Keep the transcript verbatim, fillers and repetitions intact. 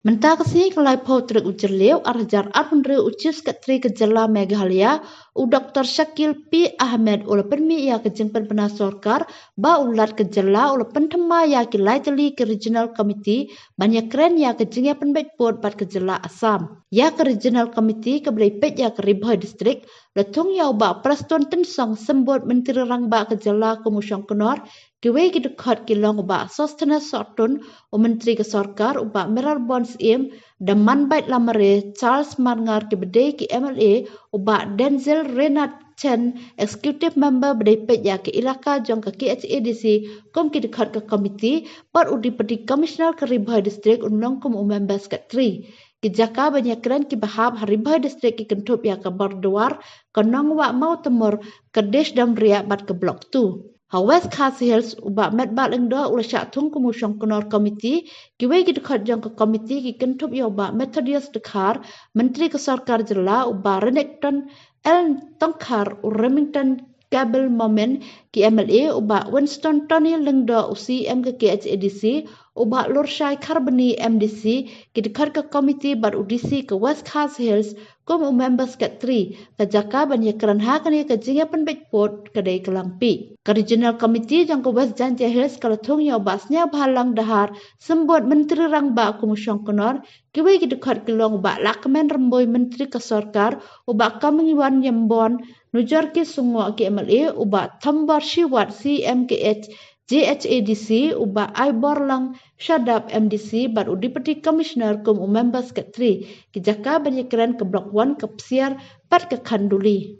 Mynta ka sngi ka laiphew tarik u Jylliew arhajar arphew hynriew u Chief Secretary ka jylla Meghalaya u Doctor Shakil P Ahmed u la pynmih ïa ka jingpynbna sorkar ba u Lat ka jylla u la pynthymmai ïa ki lai tylli ki Regional Committee ban ïakren ïa ka jingïapynbeit pud bad ka jylla Assam. Ïa ka Regional Committee kaba la peit ïa ka Ri Bhoi District la thung ïa u Bah Prestone Tynsong Symbud Myntri Rangbah ka jylla kum u shongknor. Kiwei ki dkhot ki long u Bah Sosthenes Sohtun u Myntri ka sorkar, u Bah Mayral Born Syiem, Damanbait Lamare, Charles Marngar kiba dei ki M L A, u Bah Denzil Renard Chen, Executive Member ba dei peit ïa ka ilaka jong ka K H A D C kum ki dkhot ka committee, bad u Deputy Commissioner ka Ri Bhoi District un long kum u Member Secretary. Ki jaka ban ïakren kiba hap ha Ri Bhoi District ki kynthup ïa ka Bordwar, ka Nongwah Mawtamur, ka Desh Damriah bad ka Block two. Ha West Khasi Hills u Bah Metbah Lyngdoh u la shah thung kum u shongknor committee, kiwei ki dkhot jong ka committee ki kynthup ïa u Bah Methodius Dkhar, Myntri ka sorkar jylla, u Bah Renikton L Tongkhar, u Remington Kebble Momin, ki M L A, u Bah Winston Tony Lyngdoh u C M ka K H A D C, u Bah Lurshai Kharbani M D C, ki dkhot ka committee bad u D C ka West Khasi Hills kum u Member Secretary. Ka jaka ban ïakren ha kane ka jingïapynbeit pud ka dei ka Langpih. Ka Regional Committee jong ka West Jaintia Hills ka la thung ïa u Bah Sniawbhalang Dhar Symbud Myntri Rangbah kum u shongknor. Kiwei ki dkhot ki long u Bah Lahkmen Rymbui Myntri ka sorkar, u Bah Comingone Ymbon Nujorki Sungoh ki M L A, u Bah Thombor Shiwat C M K H J H A D C, u Bah Aiborlang Shadap M D C bad u Deputy Commissioner kum u Member Secretary. Ki jaka ban ïakren ka Block one, ka Psiar bad ka Khanduli.